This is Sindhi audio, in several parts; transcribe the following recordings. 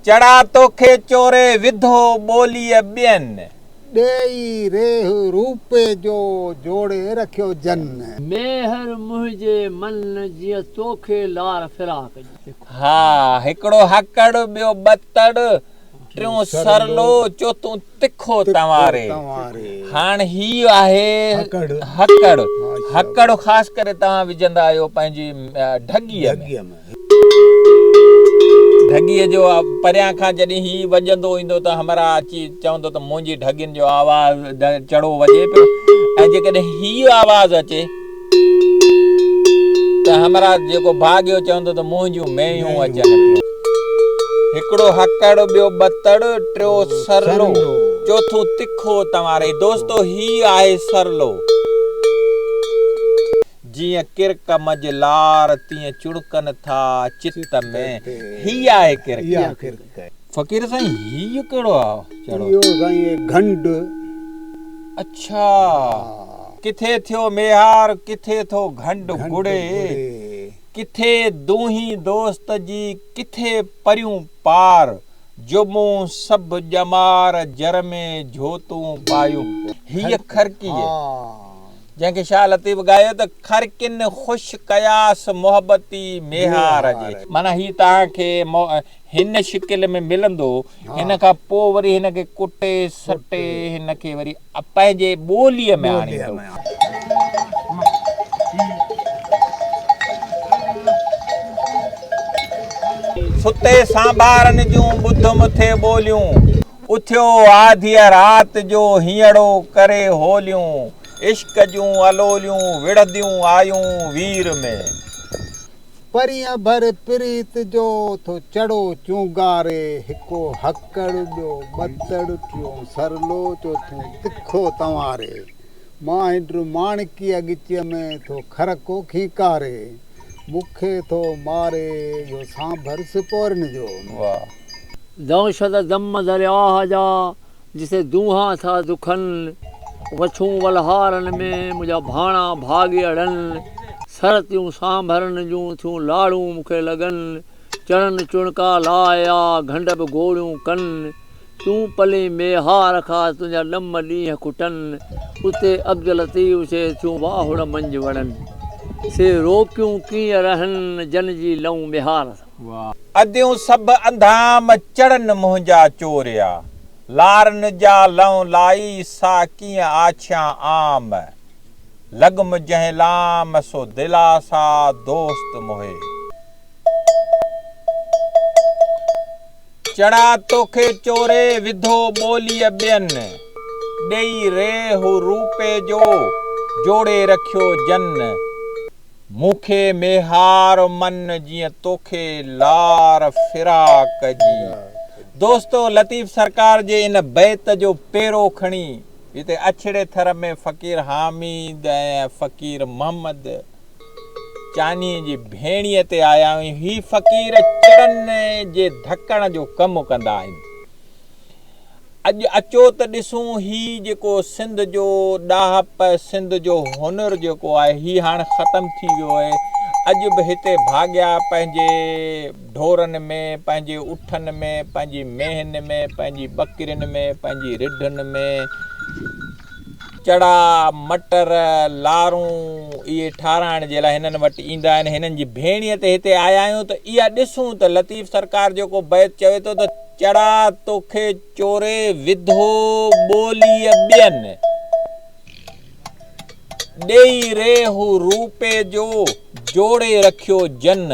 چڙا توکي چوري وڌو ٻوليء ٻين. ڏيئي ريهه روپي جو جوڙي رکيو جن. ميهر منهنجي من جيئن توکي لار فراق جي. ها هڪڙو هڪڙ ٻيو ٻتڙ ٽيون سرلو چوٿون تکو تنواري. هاڻ هي آهي هڪڙ. هڪڙ خاص ڪري توهان وجهندا آهيو پنهنجي ڍڳيء ۾. ڍڳيء جو پريان کان جڏهن هي وڄندو ايندو ته همراهه اچي چوندو ته منهنجي ڍڳين جو آواز چڙو وڄي پيو ۽ جيڪڏهن هي آواز اچي ته همراهه جيڪو ڀاڳيو چوندو ته منهنجون مينهيون اچن پيون. هڪڙو هڪڙ ٻيو ٻتڙ ٽيو سرلو چوٿون تکو تنواري دوستو هي آهي سرلو. جيئن ڪرڪ منجهه لار تيئن چڻڪن ٿا چت ۾. هي آهي ڪرڪ. فقير سائين هيء ڪهڙو آ چڙو؟ اهو سائين گهنڊ. اڇا. ڪٿي ٿيو ميهار ڪٿي ٿو گهنڊ گڙي. ڪٿي دونهين دوست جي ڪٿي پريون پار. جو مون سڀ ڄمار جر ۾ جهوتون پايون. هيء کرڪي. جنهن کي شاهه لطيف ڳايو ته کرڪين خوش ڪياس محبتي ميهار جي. معنيٰ هي توهان کي هن شڪل ۾ ملندو، هن کان پوء وري هن کي ڪٽي سٽي هن کي وري پنهنجي ٻوليء ۾ آڻيندو. ستي سانڀارن جون ٻڌم ٿي ٻوليون، اٿيو آڌيء رات جو هينئڙو ڪري هوليون. عشق جون الوليون وڙهنديون آيون وير ۾. پرينء ڀر پريت جو ٿو چڙو چونگاري، هڪو هڪڙ ٻيو ٻتڙ ٽيون سرلو چوٿون تکو تنواري، ماهنڊ ماڻڪيء ڳچيء ۾ ٿو کرڪو کينڪاري، مون کي ٿو ماري اهو سانڀر سپورين جو. واهه. دهشت دم درياهه جا جتي دونهان ٿا دکن، وڇون ولهارن ۾ منهنجا ڀاڻا ڀاڳيئڙن، سرتيون سانڀرن جون ٿيون لاڙون مون کي لڳن، چڙن چڻڪا لايا گهنڊ به گوڙيون ڪن، تون پلين ميهار کا تنهنجا ڏم ڏينهن کٽن، اتي عبداللطيف چئي ٿيون واهڙ منجهه وڙن، سي روڪيون ڪيئن رهن جن جي لئون ميهار سان. اديون سڀ انڌام چڙن منهنجا چوريا، لارن جا لئون لائي سا ڪيئن آڇيان عام، لڳم جنهن لام سو دلاسا دوست موهي. چڙا توکي چوري وڌو ٻوليء ٻين، ڏيئي ريهه روپي جو جوڙي رکيو جن. مون کي ميهار من جيئن توکي لار فراق جي. دوستو لطيف سرڪار جي ان بيت جو پيرو کڻي هتي اڇڙي ٿر ۾ فقير حاميد ۽ فقير محمد چانهي جي ڀيڻيء تي آيا آهيون. هي فقير چڙن جي ڌڪڻ جو ڪم ڪندا آهن. اڄ اچو ته ڏسون هي جيڪو سنڌ جو ڏاهپ سنڌ جو هنر جيڪو آهي هي هاڻ ختم ٿي ويو آهي اڄ به هتي ڀاڳيا پنهنجي ڍورن ۾ پنهنجي اٺن ۾ پنهنجي مينهن ۾ پنهنجي ٻڪرين ۾ پنهنجي رڍن ۾ چڙا مٽر لارون اهي ٺاراهڻ جي لاء هنن وٽ ايندا آهن هنن جي ڀيڻيء تي هتي آيا آهيون ته اها ڏسون ته لطيف سرڪار جيڪو بيت چوي ٿو ته چڙا توکي چوري وڌو ٻوليء ٻين، ڏيئي ريهه روپي جو جوڙي رکيو جن،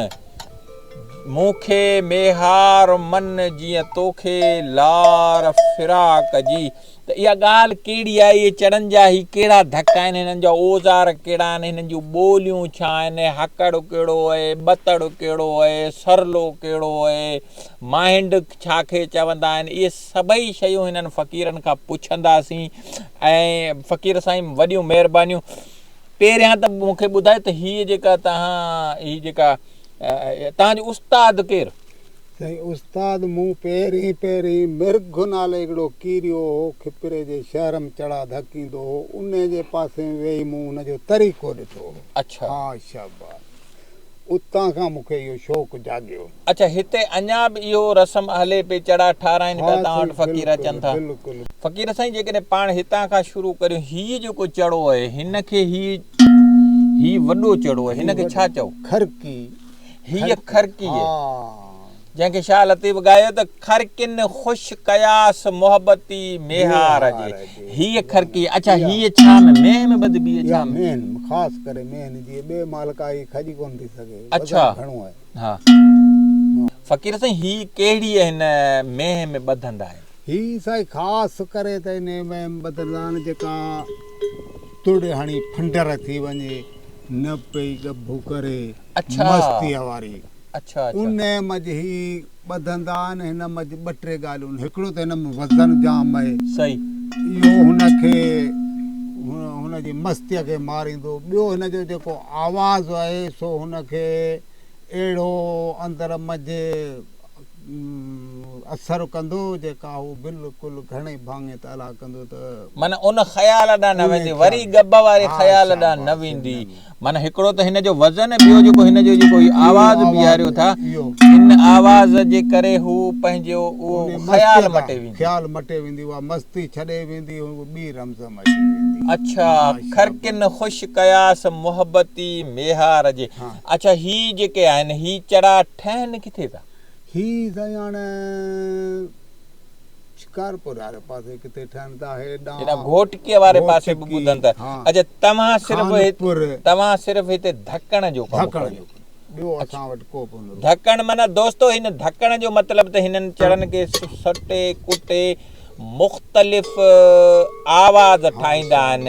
مون کي ميهار من جيئن توکي لار فراق جي. ته اها ڳالهه ڪهڙي آهي، اهي چڙن جا هي ڪهڙا ڌڪ آهن، هنن جا اوزار ڪهڙا آهن، هنن جون ٻوليون ڇا آهن، هڪڙ ڪهڙو اهي، ٻتڙ ڪهڙو اهي، سرلو ڪهڙو اهي، ماهنڊ ڇا کي چوندا آهن، اهي سڀئي شيون هنن فقيرن کان پڇنداسين ۽ فقير سائين وڏيون مهربانيون. پهريان ته مون کي ٻڌايو ته هيء جيڪا توهان هي جيڪا توهان جو استاد ڪير؟ سائين استاد مون پهرين پهرين مرگهه نالي هڪڙو ڪيريو هو کپري جي شهر م چڙا ڌڪيندو هو انهي جي پاسي ۾ ويهي مون ان جو طريقو ڏٺو هو. اڇا. ها شاباس. اتان کان مون کي اهو شوق جاڳيو. اڇا هتي اڃا به اهو رسم هلي پئي چڙا ٺاراهين پيا ها توهان وٽ سائين فقير بلڪل اچن ٿا. بلڪل. فقير سائين جيڪڏهن پاڻ هتان کان شروع ڪريون هي جيڪو چڙو آهي هن کي هي هي وڏو چڙو آهي هي هن کي وڏو ڇا چئو؟ کرڪي هيء کرڪي کرڪي آهي. ها. جنهن کي شاهه لطيف ڳايو ته کرڪين خوش ڪياس محبتي ميهار جي. هيء کرڪي اڇا هيء ڇا ۾ مينهن ۾ ٻڌبي آهي ڇا اها ۾؟ مينهن خاص ڪري مينهن جي ٻئي مال ڪا هي کڄي ڪونه ٿي سگهي وزن اڇا گهڻو آهي. ها فقير سائين هي ڪهڙي هن مينهن ۾ ٻڌندا آهن؟ هي سائين خاص ڪري ته انهي مينهن ۾ ٻڌندا آهن جيڪا تڙ هڻي ڦنڊر ٿي وڃي نه پئي ڳڀ ڪري اڇا مستيء واري. اڇا اڇا. انهيء منجهه هي ٻڌندا آهن. هن منجهه ٻه ٽي ڳالهيون آهن. هڪڙو ته هن ۾ وزن جام آهي. صحيح. اهو هن کي هن جي مستيء کي ماريندو. ٻيو هن جو جيڪو آواز آهي سو هن کي اهڙو اندر منجهه اثر ڪندو جيڪا هو بلڪل گهڻي ڀاڱي ته الا ڪندو ته. معنيٰ ان خيال ڏانهن نه انهيء ويندي. وري خيال. ڳڀ واري ها خيال ڏانهن نه شاباس ويندي. نه ويندي. معنيٰ هڪڙو ته هن جو وزن ۽ ٻيو جيڪو هن جو جيڪو هي آواز بيهاريو ٿا ان آواز جي ڪري هو پنهنجو اهو خيال مٽي ويندي. خيال مٽي ويندي اها مستي ڇڏي ويندي هو ٻي رمز م اچي ويندي. اڇا کرڪين خوش ڪياس محبتي ميهار جي. اڇا هي جيڪي آهن هي چڙا ٺهن ڪٿي ٿا؟ هي سائين هاڻي شڪارپور واري پاسي ڪٿي ٺهن ٿا هيڏانهن هيڏانهن گهوٽڪيء واري پاسي به ٻڌن ٿا. اڇا توهان صرف توهان صرف هتي ڌڪڻ جو ڪم ڌڪڻ جو ڪم ٻيو اسان وٽ ڪو به هنر ڌڪڻ معنيٰ دوستو هن ڌڪڻ جو مطلب ته هنن چڙن کي سٽي ڪٽي مختلف آواز ٺاهيندا آهن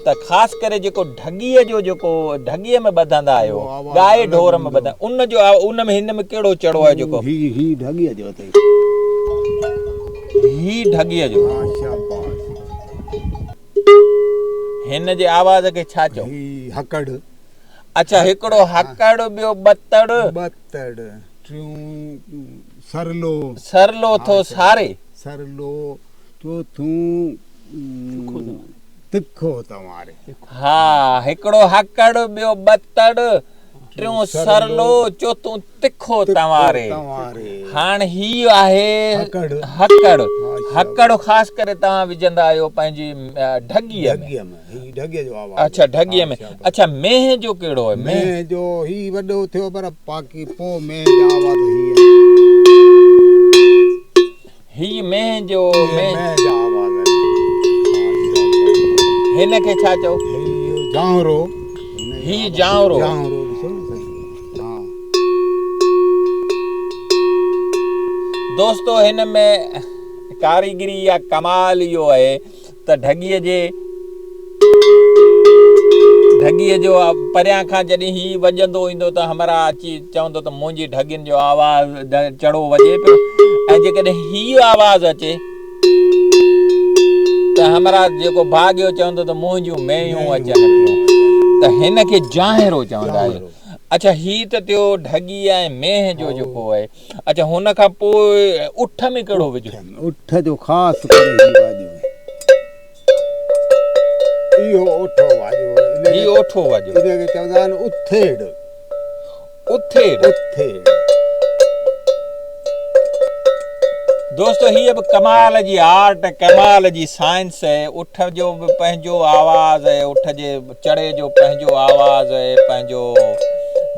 ته خاص ڪري جيڪو ڍڳيء جو جيڪو ڍڳيء ۾ ٻڌندا آهيو ڳائي ڍور ۾ ٻڌندا ان جو ان ۾ هن ۾ ڪهڙو چڙو آهي جيڪو هي هي ڍڳيء جو اٿئي. هي ڍڳيء جو. ها شاباس. هن جي آواز کي ڇا چئو؟ هي هڪڙ. اڇا هڪڙو هڪڙ ٻيو ٻتڙ. ٻتڙ ٽيون سرلو. سرلو ٿو ساري. سرلو چوٿون تکو تنواري. ها هڪڙو هڪڙ ٻيو ٻتڙ ٽيون سرلو چوٿون تکو تنواري. هاڻ هي آهي هڪڙ. هڪڙ خاص ڪري توهان وجهندا آهيو پنهنجي ڍڳيء ۾. اڇا ڍڳيء ۾. اڇا مينهن جو ڪهڙو آهي؟ مينهن جو هي وڏو ٿيو پر باقي پوء مينهن جا آواز هي آهن. هي مينهن جو مينهن جا آواز آهن. هن کي ڇا چئو؟ هي جانورو. هي جانورو. جانورو ڏسو نه سائين. ها. دوستو هن ۾ ڪاريگري يا ڪمال اهو آهي ته ڍڳيء جي ڍڳيء جو پريان کان جڏهن هي وڄندو ايندو ته همراهه اچي چوندو ته منهنجي ڍڳين جو آواز چڙو وڄي پيو ۽ جيڪڏهن هي آواز اچي ته همراهه جيڪو ڀاڳيو چوندو ته منهنجون مينهيون اچن پيون ته هن کي جانهرو چوندا آهن. اڇا هي ته ٿيو ڍڳي ۽ مينهن جو جيڪو آهي. اڇا هن کان پوء اٺ ۾ ڪهڙو وجهو؟ اٺ جو خاص ڪري هي واڄو آهي. اهو اوٺو واڄو آهي. هي اوٺو واڄو. ان کي چوندا آهن اٿيڙ. اٿيڙ. اٿيڙ. دوستو هيء به ڪمال جي آرٽ ڪمال جي سائنس آهي. اٺ جو به پنهنجو آواز آهي، اٺ جي چڙي جو پنهنجو آواز آهي، پنهنجو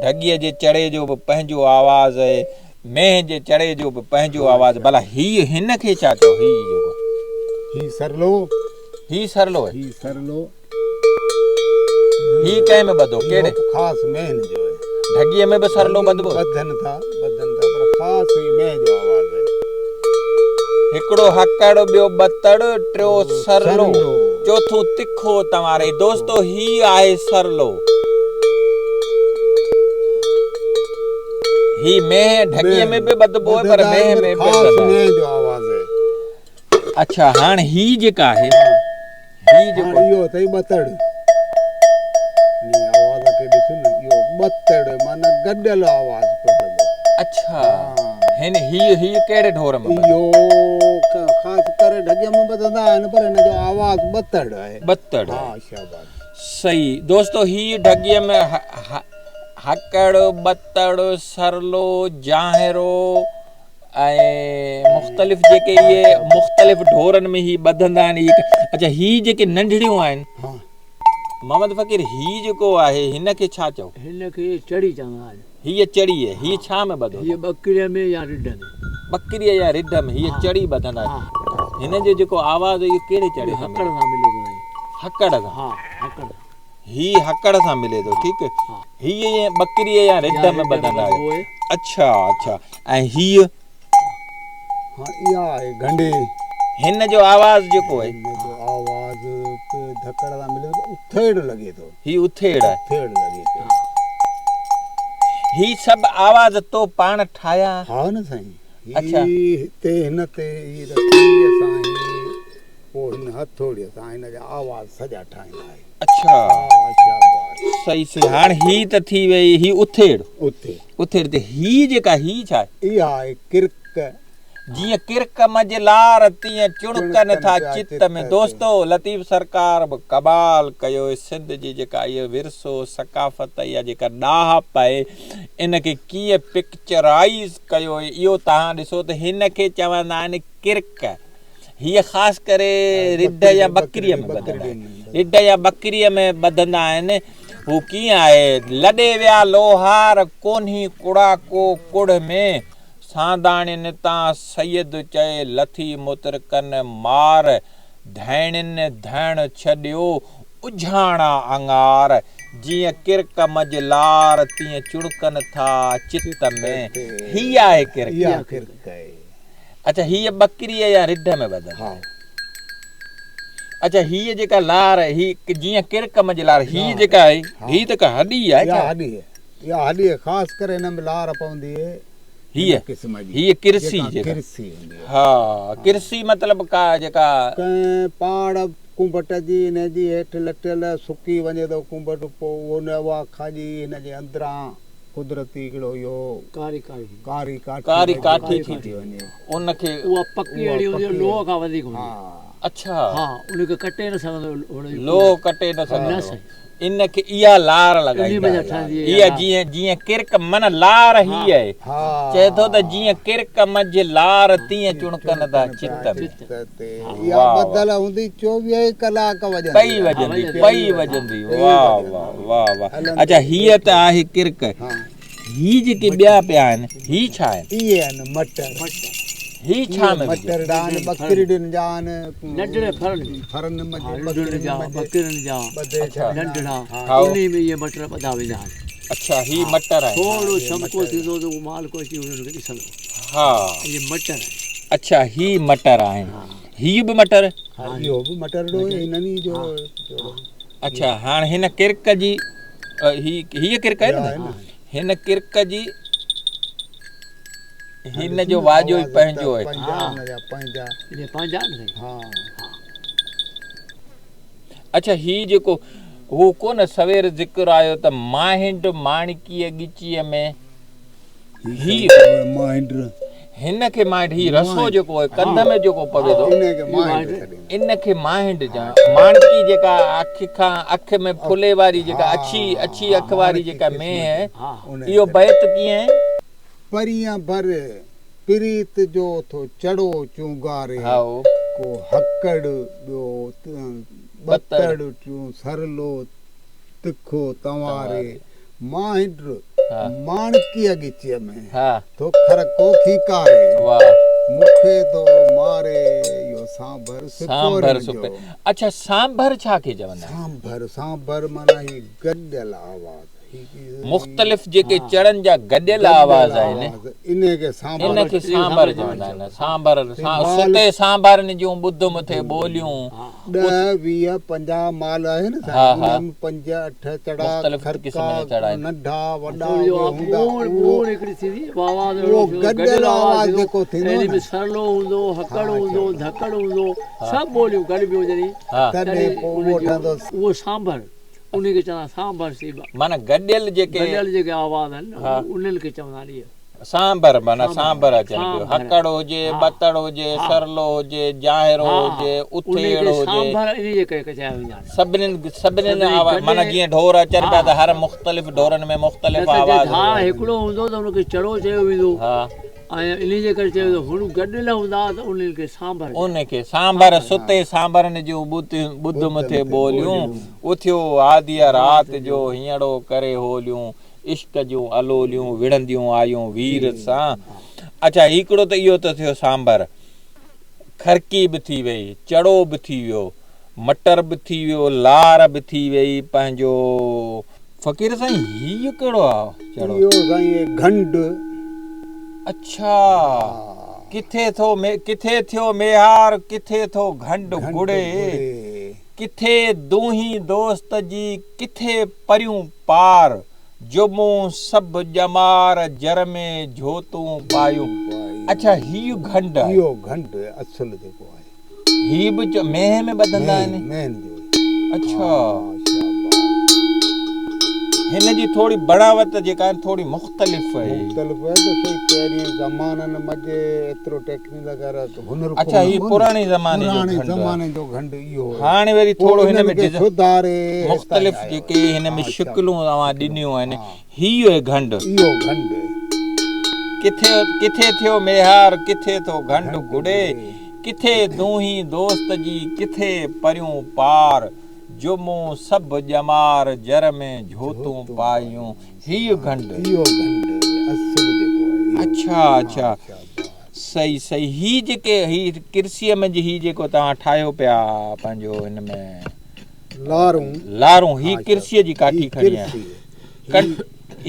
ڍڳيء جي چڙي جو به پنهنجو آواز آهي، مينهن جي چڙي جو به پنهنجو آواز. ڀلا هيء هن کي ڇا چئو؟ هي جيڪو. هي سرلو. هي سرلو آهي. هي سرلو. هي ڪنهن ۾ ٻڌو؟ ڪهڙي؟ خاص مينهن جو آهي. ڍڳيء ۾ به سرلو ٻڌبو؟ ٻڌن ٿا، ٻڌن ٿا پر خاص هي مينهن جو آواز آهي. هڪڙو هڪڙ، ٻيو ٻتڙ، ٽيو سرلو، چوٿون تکو تنواري. دوستو هي آهي سرلو. هي مينهن ڍڳيء ۾ به ٻڌبو آهي پر مينهن ۾ به خاص مينهن جو آواز آهي. اڇا هاڻ هي جيڪا آهي هي جيڪو اهو اٿئي ٻتڙ. انهي آواز کي ڏس نه اهو ٻتڙ معنيٰ گڏيل آواز پيو هلندو. اڇا هن هي هي ڪهڙي ڍور ۾ ٻڌو؟ اهو خاص ڪري ڍڳي ۾ ٻڌندا آهن پر هن جو آواز ٻتڙ آهي. ٻتڙ. ها شاباس. صحيح دوستو هي ڍڳي ۾ هڪڙ، ٻتڙ، سرلو، جانهرو ۽ مختلف جيڪي اهي مختلف ڍورن ۾ هي ٻڌندا آهن اهي اڇا هي جيڪي ننڍڙيون آهن محمد فقير هي جيڪو آهي هن کي ڇا چئو؟ هن کي چڙي چوندا آهن. هيء چڙي هيء ڇا ۾ ٻڌو هيء ٻڪريء ۾ يا رڍ ۾. ٻڪريء يا رڍ ۾ هيء چڙي ٻڌندا آهن. هن جو جيڪو آواز اهو ڪهڙي چڙي سان ملي ٿو؟ هڪڙ سان ملي ٿو سائين. هڪڙ سان؟ ها هڪڙ سان. هي هڪڙ سان ملي ٿو ٺيڪ. هيء ائين ٻڪريء يا رڍ ۾ ٻڌندا آهيو. اڇا اڇا ۽ هيء؟ هاڻ اها آهي گهنڊي. هن جو آواز جيڪو آهي. هن جو آواز به ڌڪڙ سان ملي ٿو پر اٿيڙ لڳي ٿو. هي اٿيڙ آهي. اٿيڙ لڳي پيو. هي سڀ آواز تو پاڻ ٺاهيا؟ ها نه سائين. هي هتي هن تي هي رسيء سان هي پوء هن هٿوڙيء سان هن جا آواز سڄا ٺاهيندا آهيون. اڇا. ها شاباش. صحيح صحيح هاڻ هي ته ٿي وئي هي اٿيڙ. اٿيڙ. اٿيڙ ته هي جيڪا هي ڇا آهي؟ اها آهي ڪرڪ. جيئن ڪرڪ منجهه لار تيئن چڻڪن ٿا چت ۾. دوستو لطيف سرڪار به ڪمال ڪيو سنڌ جي جيڪا اهي ورثو ثقافت يا جيڪا ڏاهپ آهي ان کي ڪيئن پڪچرائيز ڪيو اهو توهان ڏسو ته هن کي چوندا آهن ڪرڪ هيء خاص ڪري رڍ يا ٻڪريء ۾ ٻڌندا آهن رڍ يا ٻڪريء ۾ ٻڌندا آهن هو ڪيئن آهي لڏي ويا لوهار ڪونهي ڪڙاڪو ڪڙهه ۾. سانداڻين تان سيد چئي لٿي مترڪن مار، ڌئڻين ڌئڻ ڇڏيو اجهاڻا اڱار، جيئن ڪرڪ منجهه لار تيئن چڻڪن ٿا چت ۾. هيء آهي ڪرڪ. اڇا هيء ٻڪريء يا رڍ ۾ ٻڌندا آهيو. اڇا هيء جيڪا لار هي جيئن ڪرڪ منجهه لار هيء جيڪا آهي هيء ته ڪا هڏي آهي ڇا؟ اها هڏي خاص ڪري هن ۾ لار پوندي اهي هيء قسم جي هيء ڪرسي جيڪا ڪرسي هوندي آهي. ها ڪرسي مطلب ڪا جيڪا. ڪنهن پاڙ ڪنڀٽ جي هن جي هيٺ لٽيل سڪي وڃي ٿو ڪنڀٽ پوء اهو نه اها کاڄي هن جي اندران قدرتي هڪڙو اهو ڪاري ڪاري ڪاري ڪاٺي ڪاري ڪاٺي ٿي وڃي ان کي اها پڪي اهڙي هوندي آهي لوهه کان وڌيڪ هوندي آهي. اڇا ها ان کي ڪٽي نه سگهندو هن جو لوهه ڪٽي نه سگهندو. ان کي اها لار لڳائيندا اها جيئن جيئن ڪرڪ معنيٰ لار هي آهي چئي ٿو ته جيئن ڪرڪ منجهه لار تيئن چڻڪن ٿا چت ۾. اها ٻڌل هوندي چوويهه ئي ڪلاڪ وڄندي پئي وڄندي پئي وڄندي واه واه واه واه اڇا هيء ته آهي ڪرڪ هي جيڪي ٻيا پيا آهن هي ڇا آهن؟ اهي آهن مٽر. هي ڇا ۾ وجهي؟ مٽرڙا آهن ٻڪرين جا آهن. ننڍڙي ڦرن ۾. ڦرن منجهه ٻڪرين جا ٻڪرين جا ننڍڙا انهي ۾ اهي مٽر ٻڌا ويندا آهن. اڇا هي مٽر آهن. ٿورو شمڪو ٿيندو ته اهو مالڪو اچي انهن کي ڏسندو. ها. اهي مٽر آهن. اڇا هي مٽر آهن. هي به مٽر؟ ها اهو به مٽرڙو هنن ئي جو. اڇا هاڻ هن ڪرڪ جي هي هيء ڪرڪ آهي نه هن ڪرڪ جي هن جو واڄو ئي پنهنجو آهي. اڇا هي جيڪو هو ڪونه سوير ذڪر آيو ته ماهنڊ ماڻڪيء ڳچيء ۾ هي هن کي ماهنڊ هي رسو جيڪو آهي ڪنڌ ۾ جيڪو پوي ٿو ان کي ماهنڊ ماڻڪي جيڪا اک کان اک ۾ ڦلي واري جيڪا اڇي اڇي اک واري جيڪا مينهن اهو بيت ڪيئن آهي؟ پرينء ڀر پريت جو ٿو چڙو چونگاري، ڪو هڪڙ ٻيو ٻتڙ ٽيون سرلو تکو تنواري، ماهنڊ ماڻڪيء ڳچيء ۾ ٿو کرڪو کينڪاري، مون کي ٿو ماري اهو سانڀر سپورين جو. اڇا سانڀر ڇا کي چوندا آهن؟ سانڀر، سانڀر معنيٰ هي گڏيل آواز. مختلف جيڪي چڙن جا گڏيل آواز آهن ان کي سانڀر چوندا آهن. سانڀر، ستي سانڀرن جون ٻڌ مٿي ٻوليون. ڏهه، ويهه، پنجاهه مال آهي نه سائين انهن ۾ پنج، اٺ چڙا، کرڪا، ننڍا، وڏا اهي هوندا اهو گڏيل آواز جيڪو ٿيندو نه. سرلو هوندو، هڪڙ هوندو، ڌڪڙ هوندو، سڀ ٻوليون گڏبيون جڏهن تڏهن پوء اهو ٺهندو. اهو سانڀر. انهي کي چوندا آهن سانڀر سيبا. معنيٰ گڏيل جيڪي. گڏيل جيڪي آواز آهن نه انهن کي چوندا آهن اهي. سانڀر معنيٰ سانڀر اچن پيو. هڪڙ هجي، ٻتڙ هجي، سرلو هجي، جاهرو هجي، اٿيڙ هجي. سڀنين سڀنين آواز معنيٰ جيئن ڍور اچن پيا ته هر مختلف ڍورن ۾ مختلف آواز. ڌار هڪڙو هوندو ته ان کي چڙو چيو ويندو ۽ انهي جي ڪري چيو ويندو هن گڏيل هوندا ته انهن کي سانڀر. ان کي سانڀر ستي سانڀرن جون ٻڌ مٿي ٻوليون اٿيو آڌيء رات جو هينئڙو ڪري هوليون. عشق جون الوليون وڙهنديون آيون وير سان. اڇا هڪڙو ته اهو ته ٿيو سانڀر، کرڪي به ٿي وئي، چڙو به ٿي ويو، مٽر به ٿي ويو، لار به ٿي وئي، پنهنجو. فقير سائين هيء ڪهڙو آ چڙو؟ اهو سائين گهنڊ. اڇا ڪٿي ٿو ڪٿي ٿيو ميهار ڪٿي ٿو گهنڊ گڙي، ڪٿي دونهين دوست جي ڪٿي پريون پار، جو مون سڀ ڄمار جر ۾ جهوتون پايون. اڇا هيء گهنڊ آهي. اهو گهنڊ اصل جيڪو آهي. هي به مينهن ۾ ٻڌندا آهن. مينهن جو. اڇا. هن جي ٿوري بڻاوت جيڪا آهي ٿوري مختلف آهي. مختلف آهي ته سائين پهرين زمانن منجهه ايترو ٽيڪنيڪل هنر ڪونه اڇا هي پراڻي زماني جو پراڻي گهنڊ آهي. زماني جو گهنڊ اهو هو. هاڻي وري پوء ٿورو هن انهن ۾ کي سڌاري مختلف جيڪي هن ۾ شڪلون اوهان ڏنيون آهن هي اهي گهنڊ. اهو گهنڊ. ڪٿي ڪٿي ٿيو ميهار ڪٿي ٿو گهنڊ گڙي ڪٿي دونهين دوست جي ڪٿي پريون پار جو مون سڀ ڄمار جر ۾ جهوتون پايون هيء گهنڊ. اهو گهنڊ اصل جيڪو آهي. اڇا اڇا صحيح صحيح هي جيڪي هي ڪرسيء منجهه هي جيڪو توهان ٺاهيو پيا پنهنجو هن ۾ لارون لارون هي ڪرسيء جي ڪاٺي کڻي آهي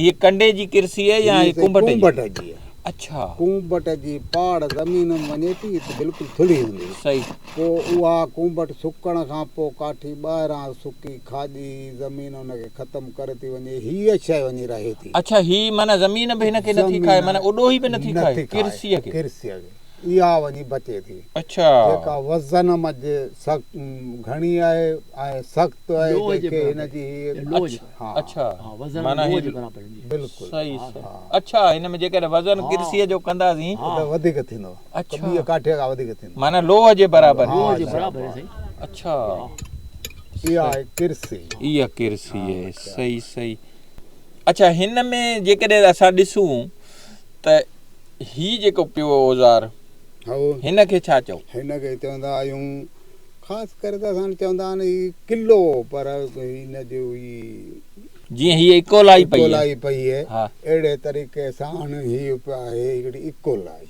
هي ڪنڊي جي ڪرسي آهي يا هي ڪنبٽ جي؟ اڇا ڪنبٽ جي پاڙ زمين ۾ وڃي ٿي ته بلڪل ٿلهي هوندي صحيح پوء اها ڪنبٽ سڪڻ کان پوء ڪاٺي ٻاهران سڪي کاڄي زمين ان کي ختم ڪري ٿي وڃي هيء شيء وڃي رهي ٿي. اڇا هي معنيٰ زمين به هن کي نٿي کائي معنيٰ اڏوهي به نٿي کائي ڪرسيء کي. ڪرسيء کي اها وڃي بچي ٿي. اڇا. جيڪا وزن منجهه سخت گهڻي آهي ۽ سخت آهي جنهن کي هن جي هيء اڇا معنيٰ هي بلڪل صحيح صحيح اڇا هن ۾ جيڪڏهن وزن ڪرسيء جو ڪنداسين ته وڌيڪ ٿيندو. اڇا ٻيء ڪاٺيء کان وڌيڪ ٿيندو. معنيٰ لوهه جي برابر. لوهه جي برابر آهي سائين. اڇا. اها آهي ڪرسي. اها ڪرسي آهي صحيح صحيح. اڇا هن ۾ جيڪڏهن اسان ڏسون ته هي جيڪو پيو اوزار هن کي ڇا چئو؟ هن کي چوندا آهيون خاص ڪري ته اسان چوندا آهن هي ڪلو پر هن جو هي جيئن هيء اڪولائي پئي آهي. اڪولائي پئي آهي اهڙي طريقي سان هي آهي هڪڙي اڪولائي.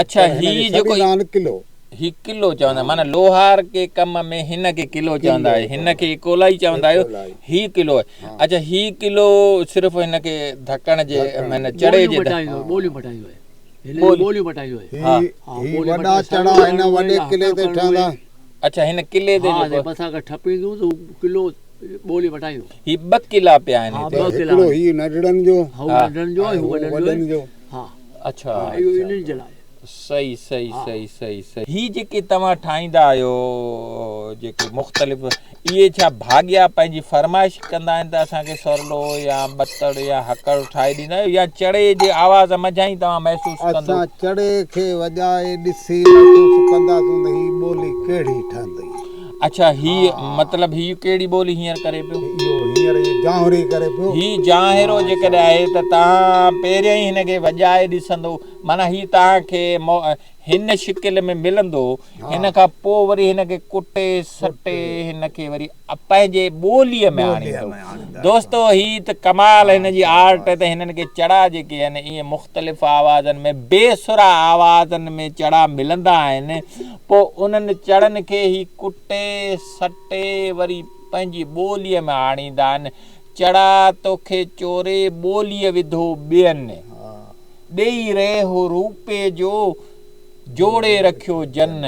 اڇا هي جيڪو قلعو هي قلعو چوندا آهن معنيٰ لوهار ڪي ڪم ۾ هن کي قلعو چوندا آهيو هن کي اڪولائي چوندا آهيو هي قلعو آهي اڇا هي قلعو صرف هن کي ڌڪڻ جي معنيٰ چڙي جي ٻوليون مٽائيندو آهي هن جون ٻوليون مٽائيندو آهي هي وڏا چڙا هن وڏي قلعي تي ٺهندا اڇا هن قلعي تي جيڪو مٿان کان ٺپيندو ته هو قلعو ٻولي مٽائيندو هي ٻه قلعا پيا آهن هتي هڪڙو هي ننڍڙن جو هو ننڍڙن جو ۽ هو وڏن جو ها اڇا اهو انهن جي لاء. صحيح صحيح صحيح صحيح صحيح هي جيڪي توهان ٺاهيندا آهيو جيڪي مختلف اهي ڇا ڀاڳيا پنهنجي فرمائش ڪندا آهن ته اسان کي سرلو يا ٻتڙ يا هڪڙ ٺاهي ڏيندا آهيو يا چڙي جي آواز منجهان ئي توهان محسوس ڪندو. اسان چڙي کي وڄائي ڏسي محسوس ڪنداسون ته هي ٻولي ڪهڙي ٺهندي. اڇا هي مطلب هي ڪهڙي ٻولي هينئر ڪري پيو؟ اهو هينئر هي جانهري ڪري پيو. هي جانهرو جيڪڏهن آهي ته توهان پهريائين ئي هن کي وڄائي ڏسندو معنيٰ هي توهان کي هن شڪل ۾ ملندو هن کان پوء وري هن کي ڪٽي سٽي هن کي وري پنهنجي ٻوليء ۾ آڻيندو. دوستو هي ته ڪمال هن جي آرٽ ته هنن کي چڙا جيڪي آهن ايئن مختلف آوازن ۾ بي سرا آوازن ۾ چڙا ملندا آهن پوء انهن چڙن کي هي ڪٽي سٽي وري پنهنجي ٻوليء ۾ آڻيندا آهن. چڙا توکي چوري ٻوليء وڌو ٻين ڏيئي ريهه روپي جو جوڙي رکيو جن.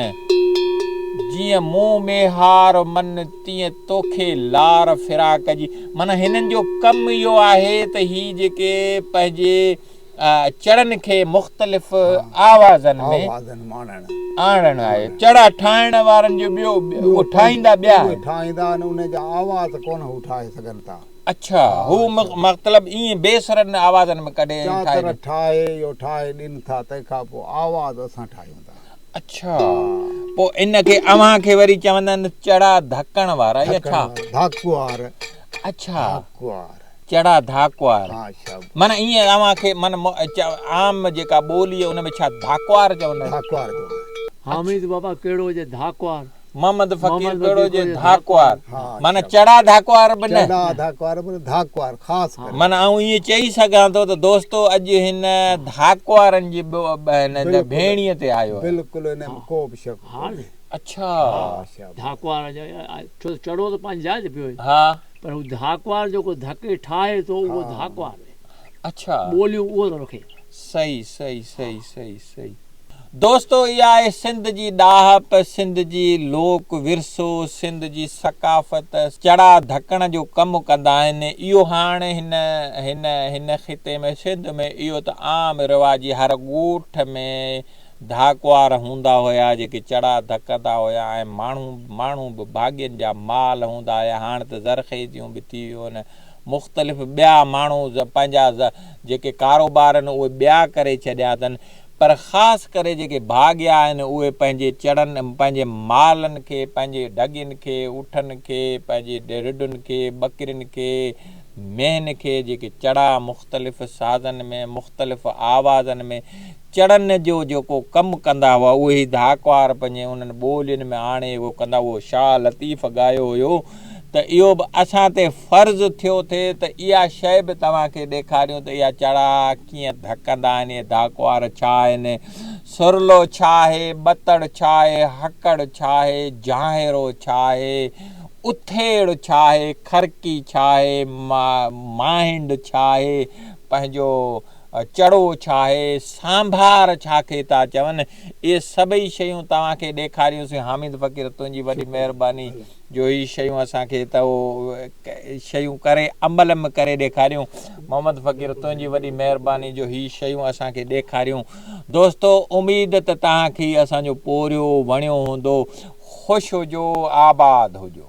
جيئن مون ميهار من تيئن توکي لار فراق جي. معنيٰ هنن جو ڪم اهو آهي ته هي جيڪي پنهنجي چڙن کي مختلف آوازن ۾ آڻڻ آهي. چڙا ٺاهڻ وارن جو ٻيو اهي ٺاهيندا ٻيا آهن. ٺاهيندا آهن انهن جا آواز ڪونه هو ٺاهي سگهن ٿا. اڇا هو مطلب ائين بي سرن آوازن ۾ ڪڍي ۽ ٺاهي چادر ٺاهي اهو ٺاهي ڏين ٿا تنهن کان پوء آواز اسان ٺاهيون ٿا. اڇا پوء ان کي اوهان کي وري چوندا آهن چڙا ڌڪڻ وارا يا ڇا؟ ڌاڪوار. اڇا ڌاڪوار. چڙا ڌاڪوار. ها شاباس. معنيٰ ائين اوهان کي معنيٰ عام جيڪا ٻولي ان ۾ ڇا ڌاڪوار چوندا آهن؟ ڌاڪوار چوندا آهن. حامد بابا ڪهڙو هجي ڌاڪوار. محمد فقير ڪهڙو هجي ڌاڪوار. معنيٰ چڙا ڌاڪوار به نه. چڙا ڌاڪوار به نه ڌاڪوار خاص ڪري. معنيٰ آئون ائين چئي سگهان ٿو ته دوستو اڄ هن ڌاڪوارن جي هن ڀيڻيء تي آيو آهيان. بلڪل ان ۾ ڪو به شڪ ڪونهي. اڇا. ڌاڪوار ڇو ته چڙو ته پنهنجي جاء تي پيو آهي پر هو ڌاڪوار جيڪو ڌڪي ٺاهي ٿو اهو ڌاڪوار آهي. اڇا. ٻوليون اهو ٿو رکي. صحيح صحيح صحيح صحيح صحيح. دوستو اها آهي سنڌ جي ڏاهپ، سنڌ جي لوڪ ورثو، سنڌ جي ثقافت، چڙا ڌڪڻ جو ڪم ڪندا آهن، اهو هاڻ هن هن هن خطي ۾ سنڌ ۾ اهو ته عام رواجي هر ڳوٺ ۾ ڌاڪوار هوندا هيا جيڪي چڙا ڌڪندا هيا ۽ ماڻهو ماڻهو به ڀاڳين جا مال هوندا هيا هاڻ ته زرخيزيون به ٿي ويون آهن مختلف ٻيا ماڻهو پنهنجا جيڪي ڪاروبار آهن اهي ٻيا ڪري ڇڏيا اٿن پر خاص ڪري جيڪي ڀاڳيا آهن اهي پنهنجي چڙن پنهنجي مالن کي پنهنجي ڍڳين کي اٺن کي پنهنجي رڍن کي ٻڪرين کي مينهن کي جيڪي چڙا مختلف سازن ۾ مختلف آوازن ۾ چڙن جو جيڪو ڪم ڪندا هئا اهي ئي ڌاڪوار پنهنجي انهن ٻولين ۾ آڻي اهو ڪندا اهو شاهه لطيف ڳايو هيو ته اهو به اسان تي فرض ٿيو ٿئي ته اها شيء به توهان کي ڏيکاريون ته اها چڙا ڪيئن ڌڪندا آهن، اهي ڌاڪوار ڇا آهن، سرلو ڇا آهي، ٻتڙ ڇا آهي، هڪڙ ڇا آهي، جانهيرو ڇا آهي، اٿيڙ ڇا آهي، کرڪي ڇا آهي، ماهنڊ ڇا آهي، پنهنجو چڙو ڇا آهي، سانڀار ڇا کي ٿا چون، اهي سڀئي شيون توهان کي ڏيکاريونسين. حامد فقير تنهنجي وڏي مهرباني. جو هي شيون اسان کي ته اهو شيون ڪري عمل ۾ ڪري ڏيکاريون محمد فقير تنهنجي وڏي مهرباني جو هي شيون اسان کي ڏيکاريون دوستو اميد ته توهان کي اسان جو پورهيو وڻيو هوندو خوش هجو آباد هجو.